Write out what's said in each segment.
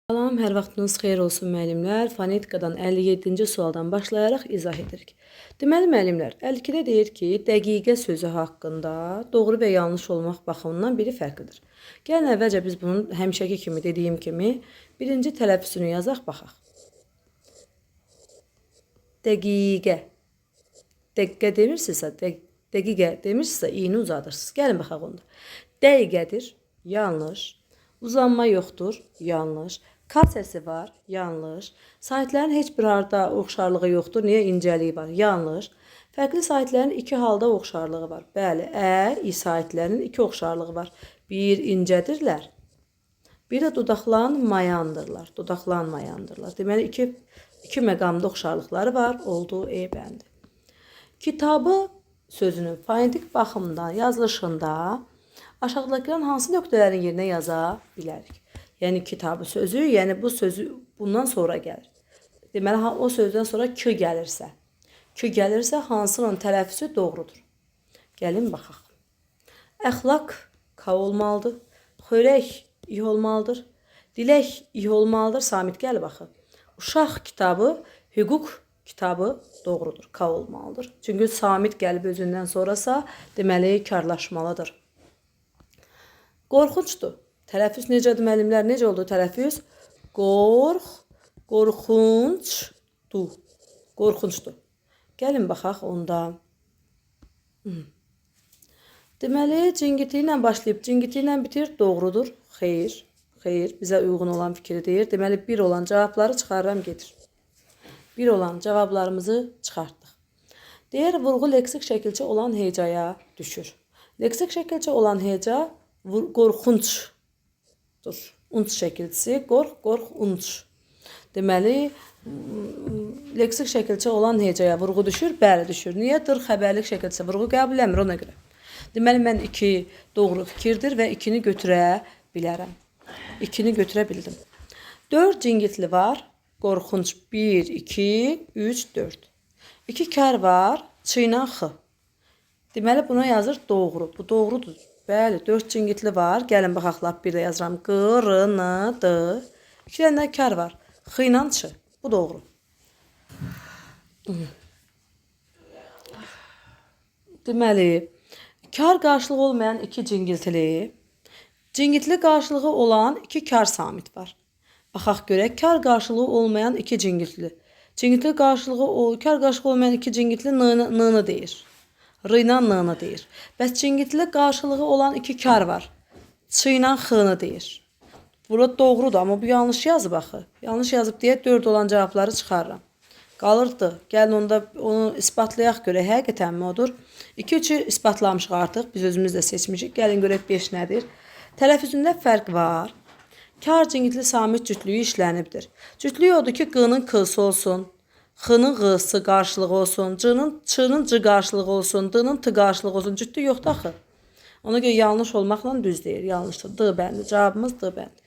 Salam, hər vaxtınız xeyir olsun müəllimlər. Fonetikadan 57-ci sualdan başlayaraq izah edirik. Deməli müəllimlər, 52-də deyir ki, dəqiqə sözü haqqında doğru və yanlış olmaq baxımından biri fərqlidir. Gəlin əvvəlcə biz bunun həmişəki kimi dediyim kimi birinci tələffüzünü yazaq, baxaq. Dəqiqə. Dəqiqə demirsinizsə, dəqiqə demirsinizsə, i'ni uzadırsınız. Gəlin baxaq onda. Dəqiqədir, yanlış. Uzanma yoxdur, yanlış. K səsi var, yanlış. Saitlərin heç bir harda oxşarlığı yoxdur. Niyə incəliyi var? Yanlış. Fərqli saitlərin iki halda oxşarlığı var. Bəli, ə, i saitlərinin iki oxşarlığı var. Bir incədirlər, bir də dodaqlanmayandırlar. Dodaqlanmayandırlar. Deməli iki məqamda oxşarlıqları var. Oldu E bəndi. Kitabı sözünün fonetik baxımdan yazılışında aşağıdakıların hansı nöqtələrin yerinə yaza bilərik? Yəni kitabı sözü, yəni bu sözü bundan sonra gəlir. Deməli o sözdən sonra k gəlirsə, k gəlirsə hansının tələffüzü doğrudur? Gəlin baxaq. Əxlaq k olmalıdır. Xörək i olmalıdır. Dilək i olmalıdır. Samit gəl baxın. Uşaq kitabı, hüquq kitabı doğrudur. K olmalıdır. Çünki Samit gəlib özündən sonrasa, deməli karlaşmalıdır. Qorxuncdur. Tələffüz necədir müəllimlər? Necə oldu tələffüz? Qorxuncdur. Qorxuncdur. Gəlin baxaq onda. Deməli, cingiti ilə başlayıb, cingiti ilə bitir. Doğrudur. Xeyr. Xeyr. Bizə uyğun olan fikri deyir. Deməli, bir olan cavabları çıxarıram gedir. Bir olan cavablarımızı çıxartdıq. Deyir, vurğu leksik şəkilçə olan hecaya düşür. Leksik şəkilçə olan heca qorxuncdur. Unç şəkilçisi qorx, qorx, unç. Deməli, leksik şəkilçə olan hecaya vurğu düşür? Bəli, düşür. Niyə? Dır xəbərlik şəkilçisi vurğu qəbul eləmir ona görə. Deməli, mən 2 doğru fikirdir və 2-ni götürə bilərəm. 2-ni götürə bildim. 4 cingitli var. Qorxunc 1, 2, 3, 4. 2 kar var. Ç ilə x. Deməli, buna yazır doğru. Bu doğrudur. Bəli, 4 cingitli var. Gəlin baxaq, lap bir də yazıram. Q, R, N, D. 2 dənə kar var. X ilə Ç. Bu doğru. Deməli, kar qarşılığı olmayan 2 cingiltili, cingiltili qarşılığı olan 2 kar samit var. Baxaq görək, kar qarşılığı olmayan 2 cingiltili. Cingiltili qarşılığı, kar qarşılığı olmayan 2 cingiltili n-nı deyir. R ilə n-nı deyir. Bəs cingiltili qarşılığı olan 2 kar var. Ç ilə x-nı deyir. Burada doğrudur, amma bu yanlış yazıb axı. Yanlış yazıb deyə 4 olan cavabları çıxarıram. Qalırdı. Gəlin onda onu isbatlayaq görək. Həqiqətənmi odur? 2-3-ü isbatlamışıq artıq. Biz özümüz də seçmişik. Gəlin görək 5 nədir? Tələffüzündə fərq var. Kar cingiltili samit cütlüyü işlənibdir. Cütlüyü odur ki, Q-nın K-sı olsun, X-nın Q-sı qarşılığı olsun, C-nın Ç-nın C qarşılığı olsun, D-nın T qarşılığı olsun. Cütlük yoxdur axı. Ona görə yanlış olmaqla düz deyir. Yanlışdır. D bəndi. Cavabımız D bəndi.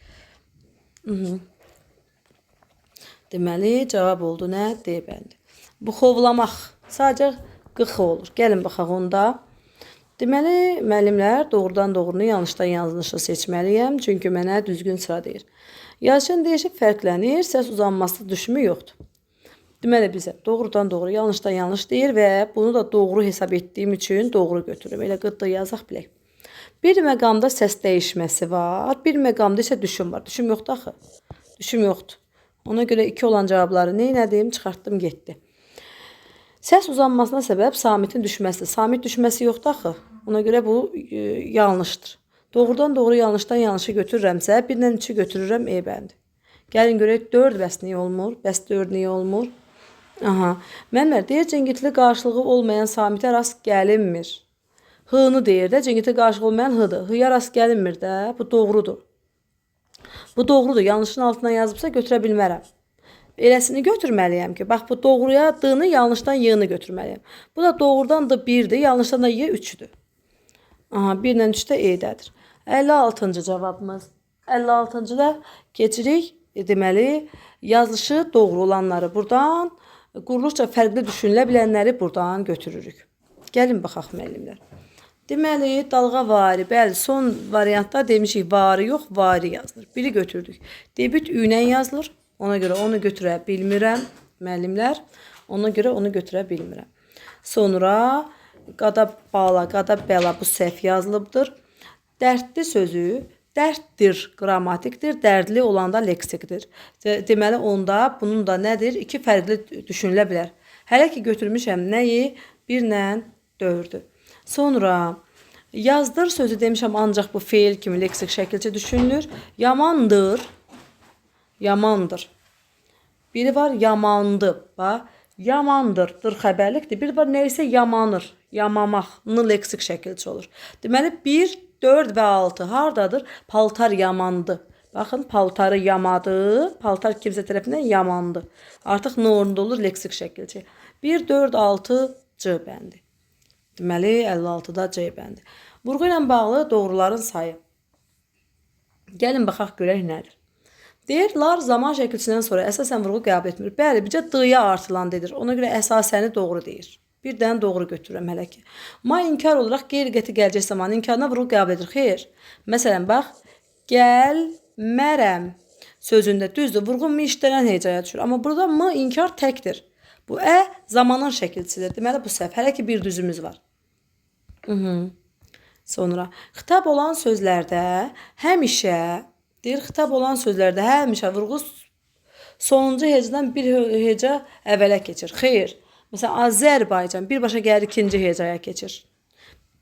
Deməli, cavab oldu nə? D bəndi. Buxovlamaq. Sadəcə qıx olur. Gəlin baxaq onda. Deməli, müəllimlər, doğrudan doğrunu, yanlışdan yanlışı seçməliyəm. Çünki mənə düzgün sıra deyir. Yazışın deyişi fərqlənir, səs uzanması düşümü yoxdur. Deməli, bizə doğrudan doğru, yanlışdan yanlış deyir və bunu da doğru hesab etdiyim üçün doğru götürürüm. Elə qıt da yazaq bilək. Bir məqamda səs dəyişməsi var, bir məqamda isə düşüm var. Düşüm yoxdur axı. Düşüm yoxdur. Ona görə 2 olan cavabları neynədim? Çıxartdım, getdi. Səs uzanmasına səbəb samitin düşməsidir. Samit düşməsi yoxdur axı. Ona görə bu yanlışdır. Doğrudan doğru, yanlışdan yanlışı götürürəmsə, 1 ilə 3-ü götürürəm, E bəndi. Gəlin görək 4 bəs niyə olmur? Bəs 4 niyə olmur? Aha. Müəllimlər, deyir, cingiltili qarşılığı olmayan samitə rast gəlinmir. H-nı deyir də, cingiltili qarşılığı olmayan H-dır. H-ya rast gəlinmir də, bu doğrudur. Bu doğrudur. Yanlışın altına yazıbsa götürə bilmərəm. Eləsini götürməliyəm ki, bax bu doğruya D-nı, yanlışdan Y-nı götürməliyəm. Bu da doğrudan D 1-dir, yanlışdan da Y 3-dür. Aha, 1 ilə 3 də E-dədir. 56-cı cavabımız. 56-cı da keçirik. Deməli, yazılışı doğru olanları buradan, quruluşca fərqli düşünülə bilənləri buradan götürürük. Gəlin baxaq müəllimlər. Deməli, dalğa vari. Bəli, son variantda demişik vari yox, vari yazılır. Biri götürdük. Debit ü ilə yazılır. Ona görə onu götürə bilmirəm, müəllimlər. Ona görə onu götürə bilmirəm. Sonra qada bala, qada bəla bu səhv yazılıbdır. Dərdli sözü dərddir, qrammatikdir, dərdli olanda leksikdir. Deməli, onda bunun da nədir? İki fərqli düşünülə bilər. Hələ ki götürmüşəm nəyi? 1 ilə 4-ü. Sonra yazdır sözü demişəm ancaq bu feil kimi leksik şəkilcə düşünülür. Yamandır, yamandır. Biri var yamandı, bax. Yamandır, dır xəbərlikdir. Bir var nə isə yamanır, yamamaq, n leksik şəkilçi olur. Deməli 1, 4 və 6 hardadır? Paltar yamandı. Baxın, paltarı yamadı, paltar kimsə tərəfindən yamandı. Artıq n orunda olur leksik şəkilçi. 1, 4, 6 C bəndi. Deməli 56-da C bəndi. Vurğu ilə bağlı doğruların sayı. Gəlin baxaq görək nədir. Deyir, lar zaman şəkilçisindən sonra əsasən vurğu qəbul etmir. Bəli, bircə d-ya artılan dedir. Ona görə əsasəni doğru deyir. Bir dənə doğru götürürəm hələ ki. Ma inkar olaraq qeyri-qəti gələcək zamanı inkarına vurğu qəbul edir. Xeyr. Məsələn, bax, gəlmərəm sözündə düzdür, vurğu m işlənən hecaya düşür. Amma burada m inkar təkdir. Bu ə zamanın şəkilçisidir. Deməli, bu səhv. Hələ ki, bir düzümüz var. Sonra xitab olan sözlərdə həmişə deyir, xitab olan sözlərdə həmişə vurğu sonuncu hecadan bir heca əvvələ keçir. Xeyr. Məsələn, Azərbaycan birbaşa gəlir ikinci hecaya keçir.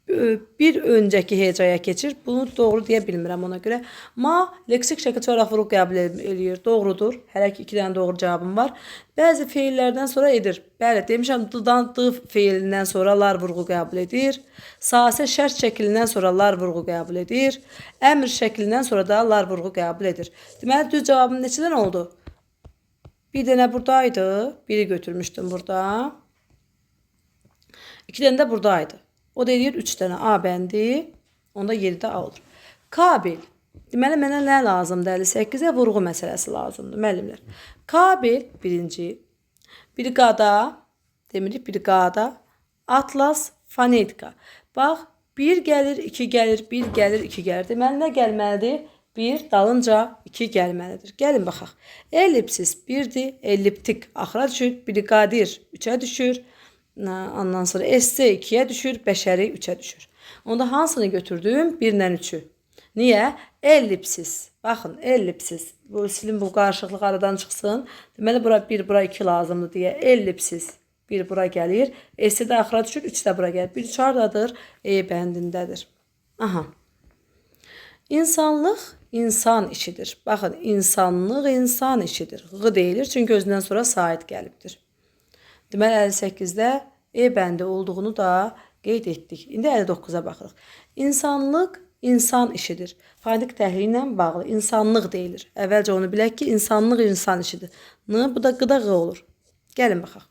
Bir öncəki hecaya keçir. Bunu doğru deyə bilmirəm ona görə. Ma leksik şəkilçi olaraq vurğu qəbul eləyir. Doğrudur. Hələ ki 2 dənə doğru cavabım var. Bəzi feillərdən sonra edir. Bəli, demişəm d-dan d feilindən sonra lar vurğu qəbul edir. Sasə şərt şəklindən sonra lar vurğu qəbul edir. Əmr şəklindən sonra da lar vurğu qəbul edir. Deməli, düz cavabım neçədən oldu? Bir dənə buradaydı. Biri götürmüşdüm burada. 2 dənə də buradaydı. O da eləyir 3 dənə A bəndi. Onda 7-də A olur. Kabel. Deməli, mənə nə lazımdır? 58-ə vurğu məsələsi lazımdır, müəllimlər. Kabel birinci. Briqada, demirik briqada. Atlas, fonetika. Bax, 1 gəlir, 2 gəlir, 1 gəlir, 2 gəlir. Deməli, nə gəlməlidir? 1 dalınca 2 gəlməlidir. Gəlin baxaq. Ellipsis 1-dir, elliptik axıra düşür, briqadir 3-ə düşür. Ondan sonra SC 2-yə düşür, bəşəri 3-ə düşür. Onda hansını götürdüm? 1 ilə 3-ü. Niyə? Ellipsis. Baxın, ellipsis. Bu silin bu qarışıqlıq aradan çıxsın. Deməli, bura 1, bura 2 lazımdır deyə. Ellipsis 1 bura gəlir. SC də axıra düşür, 3 də bura gəlir. 1 3 hardadır? E bəndindədir. Aha. İnsanlıq insan işidir. Baxın, insanlıq insan işidir. Q deyilir, çünki özündən sonra sait gəlibdir. Deməli, 58-də E bəndi olduğunu da qeyd etdik. İndi 59-a baxırıq. İnsanlıq insan işidir. Fonetik təhlili ilə bağlı insanlıq deyilir. Əvvəlcə onu bilək ki, insanlıq insan işidir. N, bu da qıda q olur. Gəlin baxaq.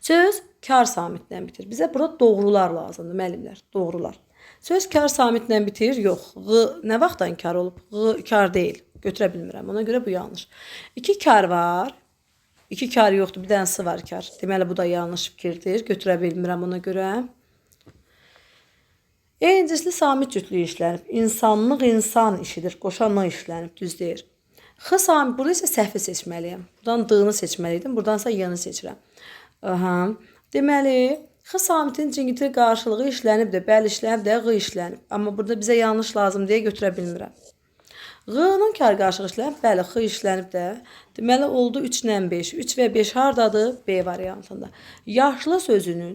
Söz kar samitlə bitir. Bizə burada doğrular lazımdır, müəllimlər. Doğrular. Söz kar samitlə bitir? Yox. Q nə vaxtdan kar olub? Q kar deyil. Götürə bilmirəm. Ona görə bu yanlış. 2 kar var. 2 kar yoxdur, bir dənəsi var kar. Deməli, bu da yanlış fikirdir. Götürə bilmirəm ona görə. Eyni cinsli samit cütlüyü işlənib. İnsanlıq insan işidir. Qoşa n işlənib, düz deyir. X samit, burada isə səhvi seçməliyəm. Buradan D-ni seçməliydim, buradansa Y-ni seçirəm. Aha. Deməli, X samitin cingiti qarşılığı işlənibdir. Bəli, işlənib də, Q işlənib. Amma burada bizə yanlış lazım deyə götürə bilmirəm. Q-nın kar qarşılığı işlənib, bəli, X işlənib də. Deməli, oldu 3 ilə 5. 3 və 5 hardadır? B variantında. Yaşlı sözünün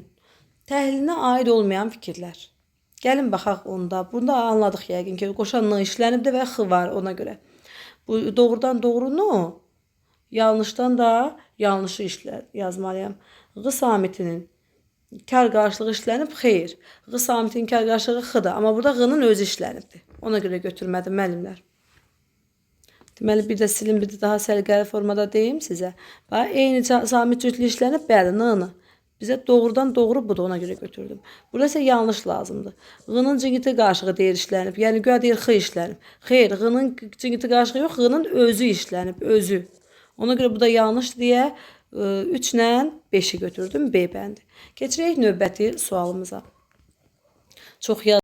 təhlilinə aid olmayan fikirlər. Gəlin baxaq onda. Bunu da anladıq yəqin ki, qoşa N işlənibdir və X var ona görə. Bu doğrudan doğrunu, yanlışdan da yanlışı yazmalıyam. Q samitinin kar qarşılığı işlənib, xeyr. Q samitinin kar qarşılığı X-dır. Amma burada Q-nın özü işlənibdir. Ona görə götürmədim müəllimlər. Deməli, bir də silim, bir də daha səliqəli formada deyim sizə. Bax, eyni samit cütlü işlənib, bəli, N-nı. Bizə doğrudan doğru budur, ona görə götürdüm. Burada isə yanlış lazımdır. Q-nın cingiti qarşılığı deyir işlənib. Yəni, güya deyir X işlənib. Xeyr, Q-nın cingiti qarşılığı yox, Q-nın özü işlənib, özü. Ona görə bu da yanlış deyə 3 ilə 5-i götürdüm, B bəndi. Keçirək növbəti sualımıza. Çox yaz.